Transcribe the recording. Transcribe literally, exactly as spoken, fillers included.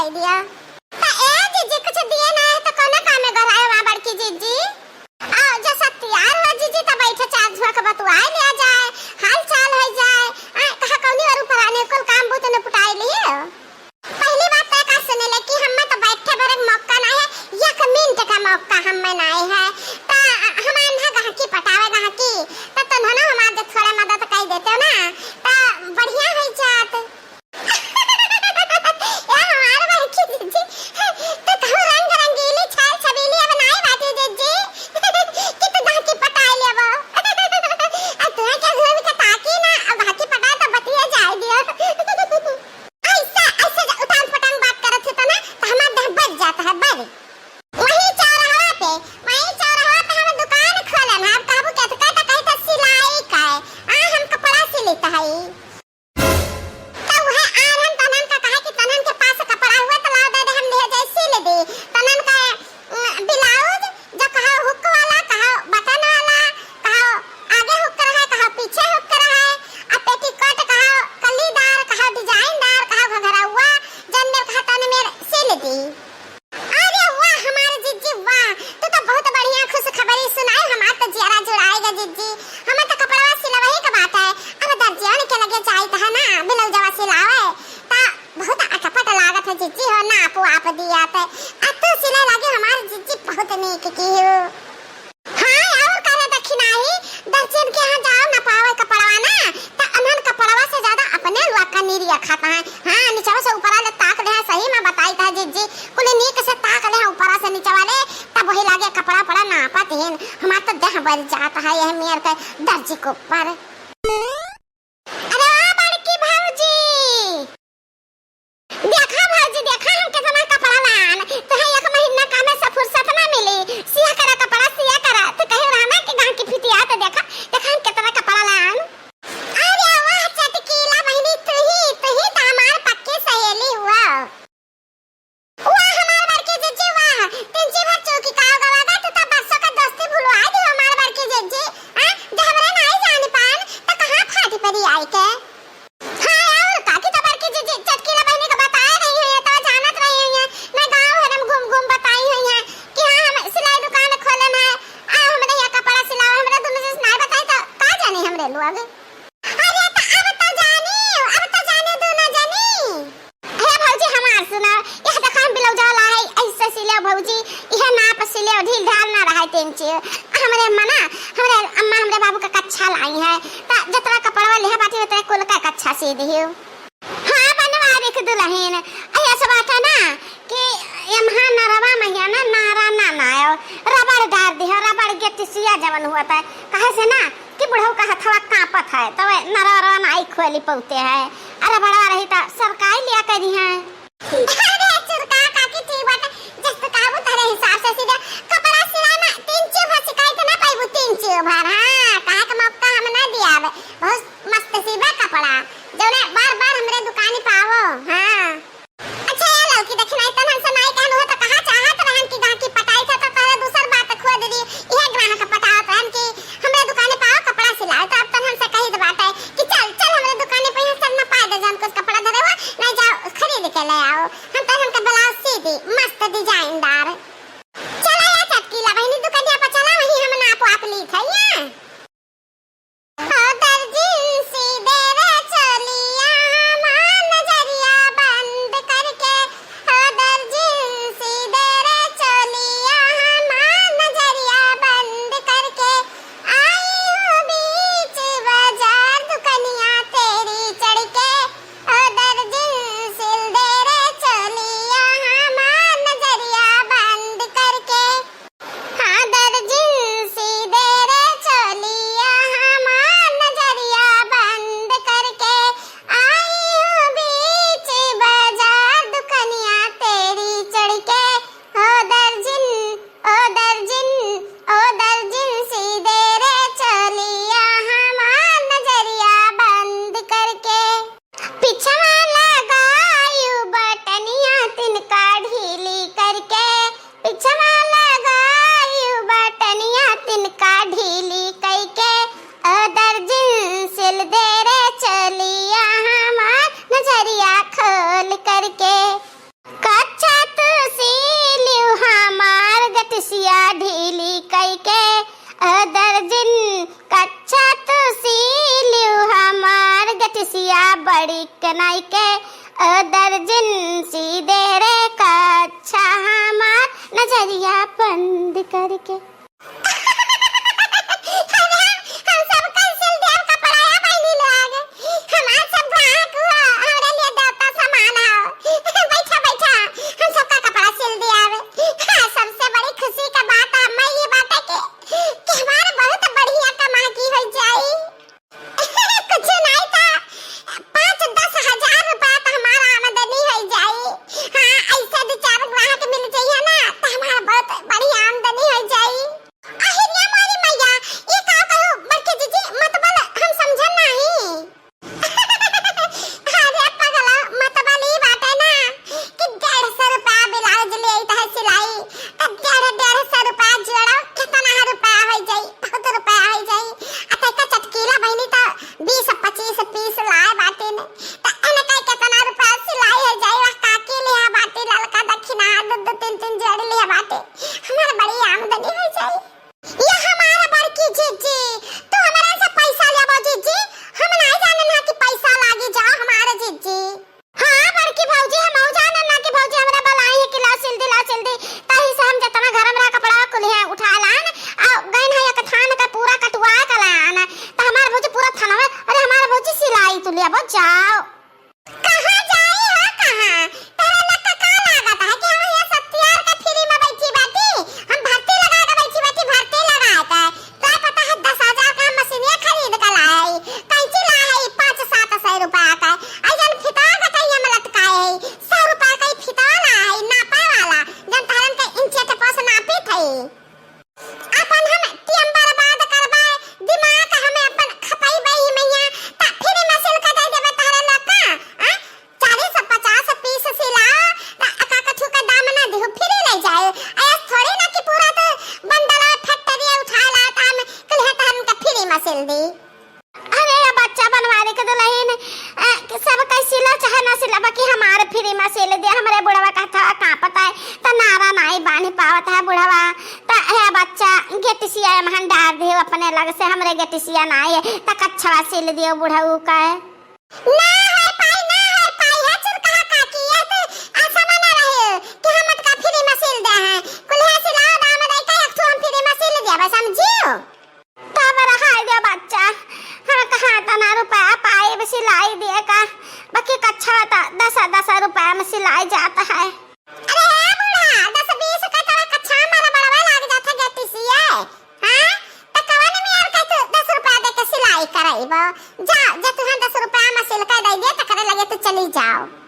दिया। त ए जीजी, कुछ दिए ना है त कौने काम में गराए वहाँ बड़की जीजी? आ, जब सब तैयार हुआ जीजी, त बैठे चार झुआ के बतुआए लिया जाए, हाल चाल हो जाए। आ, कहा कौनी और ऊपर आने कुल काम बूत निपटाए लिए। पहली बात तो का सुने ले कि हमें तो बैठे भरे के मौका ना है, एक मिनट का मौका हमें ना है। त हमार ना गहकी पटावे गहकी, त तुम ना हमार जो थोड़ा मदद कर देते हो ना, त बढ़िया हो जात। ए हमार बड़की जीजी, त कहूँ रंग रंगीली छाल छबीली अब नाई बाटी जीजी, कि तू गहकी पटाई लेबो। आ तू के घूम के ताकी ना, अब गहकी पटाए त बतिया जाए दियो। ऐसा, ऐसे जो उटांग पटांग बात करत है तो ना, तो हमार देह बढ़ जाता है, बढ़। वही चौराहा पे, वही चौराहा पे हम दुकान खोले हैं। अब कहबू के तो कहता कहीं तो सिलाई का है। आ, हम कपड़ा सिलित है। तो वह आनन तनन का कहे कि तनन के पास कपड़ा हुआ तो ला दे दे, हम ले जाए सिल दी। तनन का, उम, ब्लाउज जो कहो हुक वाला, कहो बटन वाला, कहो आगे हुक रहे, कहो पीछे हुक रहे, आ पेटीकोट कहो कलीदार, कहो डिजाइनदार, कहो घघरौआ, जौन मेर कहा तौन मेर सिल दी। अरे वाह हमार जीजी वाह, तू तो बहुत बढ़िया खुशखबरी सुनाई, हमार तो जियरा जुड़ाएगा जीजी। हमें तो कपड़वा सिलवही के बात है, अब दर्जियन के लगे जाइत है ना ब्लाउजवा सिलावे, त बहुत अटपट लागत है जीजी हो, नाप वाप दिया थे। आ तू सिले लगे हमार जीजी, बहुत नीक की हो। हाँ, और करे दखिनाही, दर्जियन के यहाँ जाओ नपावे कपड़वा ना, त अनहन कपड़वा से ज्यादा अपने लुआ का नीरिया खाता है। हाँ, निचवा से ऊपरा ले ताक दे, सही में बताई था जीजी, कुल नीक से ताक ले ऊपरा से निचवा ले, तब वही लागे कपड़ा पड़ा नापत हैं। हमार तो देह बल जाता है यह मेर के दर्जी के ऊपर। अरे ओ बड़की भौजी, देखा भौजी, देखा हम कितना कपड़ा लान। तुहे एक महीना काम से फुर्सत ना मिली। सिया करा कपड़ा, सिया करा। तू कहीं रहना कि गाँव की फिटिया तो देखा, देखा हम कितना कपड़ा लान। अरे वाह चटकीला बहिनी, तू ही, तू ही तो हमार पक्की सहेली हुआ। वाह हमार बड़की जीजी वाह, तिनची भर चौकी का गवा गा, तू तो बरसों का दोस्ती भुलवा दी हमार बड़की जीजी। आ, जब हमरे नाई जान पान, तो कहाँ फाटी पड़ी आई के? हाँ, और का की तो बड़की जीजी चटकीला बहिनी को बताए नहीं है, तो जानत रही है, मैं गाँव भर में घूम घूम बताई हुई है कि हाँ, हम सिलाई दुकान खोले हैं, आ, हमरे यहाँ कपड़ा सिलाओ, हमरे दोनों जैसे नाई बताई तो का जाने हमरे लोग। अरे तो अब तो जानी, अब तो जानी दोनों जनी। हे भौजी हमार सुना, यह देखा हम ब्लाउज वाला है, ऐसे सिले भौजी, यह नाप सिले, ढील ढाल ना रहे तीन चीज। हमरे अम्मा ना, हमरे अम्मा हमरे बाबू का कच्छा लाई है, तो जितना कपड़वा लिहा बाटी उतरे कुल का कच्छा सी दियो। हाँ, बनवा देख दुल्हन, अइया सब बात है ना कि यमहा नरवा महिया ना नारा ना नायो, रबड़ डार दिहो, रबड़ गेटिसिया जवन हुआ था, कहे से ना कि बुढ़ऊ का हथवा कांपत है, तब नरवा रवा नाई खोली पौते है, अरे बड़वा रही तो सरकाई लिया करी है। अरे चुरका काकी ठीक बात, जस तो कहबू तहरे हिसाब से सीधा कपड़ा सिलाना, तीन चीज भर सिखाई तो ना पाइबू, तीन चीज भर, हाँ, कहे का मौका हम ना दिया अब, बहुत मस्त सीबा कपड़ा, जौने बार बार हमरे दुकानी पावो। हाँ। अच्छा ये लौकी दखिनाई तनहन से नाई कहन हो तो कहा चाहत रहन कि गाहकी पटाई था तो तोहरे दूसर बात खोद दी। यह ग्राहक पटावत रहन कि हमरे दुकाने पाओ कपड़ा सिलाओ तो अब तनहन से कही बात है कि चल चल हमरे दुकाने पे यहाँ चल ना पाए दे जान कुछ कपड़ा धरे हुआ नहीं जाओ खरीद के ले आओ। हम तनहन के ब्लाउज सी दी मस्त डिजाइनदार। चला या चटकीला बहिनी दुकनिया पर चला वहीं हम नाप वाप ली थे यहाँ। हो दर्जिन सी दे रे चोलिया हमार नजरिया बंद करके, हो दर्जिन सी दे रे चोलिया हमार नजरिया बंद करके, आई हूँ बीच बाजार दुकनिया तेरी चढ़ के, हो दर्जिन सिल दे रे चोलिया हमार नजरिया बंद के नाई के, ओ दर्जिन सी दे रे कच्छा हमार नजरिया बंद करके। अरे, हम सबका सिल देब कपड़ा या बहिनी लोग। हमार सब ग्राहक हुआ, हमरा लिए देवता समान हो। बैठा, बैठा, हम सबका कपड़ा सिल देब। हाँ, सबसे बड़ी खुशी का बात हमें ये बाटे कि, कि हमार बहुत बढ़िया कमाई हो जाई। कुछ नाई था, पाँच दस हजार रुपया तो हमार आमदनी हो जाई। हाँ, ऐसे दो चार ग्राहक मिल जाइए ना, तो हमार बहुत बढ़िया आमदनी हो जाई। अहिरिया मोरी मैया, ई का कहू बड़की जीजी, मतबल हम समझन नाही। अरे पगला, मतबल ई बाटे ना कि डेढ़ सौ रुपया ब्लाउज ले आई त है सिलाई, त डेढ़, डेढ़ सौ रुपया जोड़ो, कितना रुपया हो जाई, बहुत रुपया हो जाई। आ तैका चटकीला बहिनी त बीस पच्चीस पीस लाए बाटे ने, त एनका कितना रुपया सिलाई हो जाई, वह काकी लिहा बाटे ललका दक्षिणा, दो दो तीन तीन जोड़ी लिहा बाटे, हमार बड़ी आमदनी हो जाई। ये हमार बड़की जीजी, तू हमरा से पैसा लेबो जीजी? हम नाई जानन हा कि पैसा लागी जा हमार जीजी। हाँ बड़की भौजी, हमहू जानन ना कि भौजी हमरा बलाई है कि लाओ सिल दी, लाओ सिल दी। तही से हम जतना घर में रहा कपड़ा कुलिहे उठा लान, आ गइन है एक थान के पूरा कटुआ के लान। त हमार भौजी पूरा थाना में, अरे हमार भौजी सिलाई तू लेबो जाओ। कहाँ जाई हो कहाँ? तोहरा लोग का का लागत है कि हम यहाँ सत्यार के free में बैठी बाटी? हम भर्ती लगा के बैठी बाटी, भर्ती लगा के। का पता है दस हजार का मशीनिया खरीद के लाए, कैंची लाए पाँच सात सौ रुपया का। आई जन फिता गटैया में लटकाए, सौ रुपया का ही फिता लाए, नापे वाला, जन तहरन के इंचे टेपो से नापी थई। अपन हम टियम बर्बाद करबे, दिमाग हमें अपन खपइबे ही मैया, त free में सिल के दे देबे तहरे लोग का, आ? चालीस पचास पीस सिलाओ, त अका कछु के दाम ना दिहु, free ले जाए। ऐस थोड़ी ना कि पूरा तो बंडल फैक्ट्री उठा ला, त हम कलिहे त हमके free में सिल दी। अरे ये बच्चा बनवारी के दुल्हन, अ, सब कहीं सिला चाहे ना सिला, बाकी हमारे free में सिल दे। हमरे बुढ़वा का हथवा कांपत है, त नारा नाई बांध पावत है बुढ़वा। त हे बच्चा, गेटिसिया एमहन डार दियो अपने लग से, हमरे गेटिसिया नाई है, त कच्छवा सिल दियो बुढ़ऊ का। ना है पाई, ना है पाई, है चुरकहा काकी, ये तो ऐसा मना रहे कि हम अटका free में सिल दे हैं। कुल्हे सिलाओ दाम दे के एक ठो हम free में सिल दिया, बस समझियो। तब रहाई दे बच्चा, हम कहाँ तना रुपया पाइब सिलाई दिए का, बाकी कच्छा त दस दस रुपया में सिलाई जात है। अरे हे बूढ़ा, दस बीस का तोरा कच्छा मारा बड़वा लाग जात है गेटिसिया, हाँ? त कवन मियार के तू दस रुपया दे के सिलाई करइबो? जा, जे तुहन दस रुपया में सिल के दे दिए, तकरे लगे तू चली जाओ।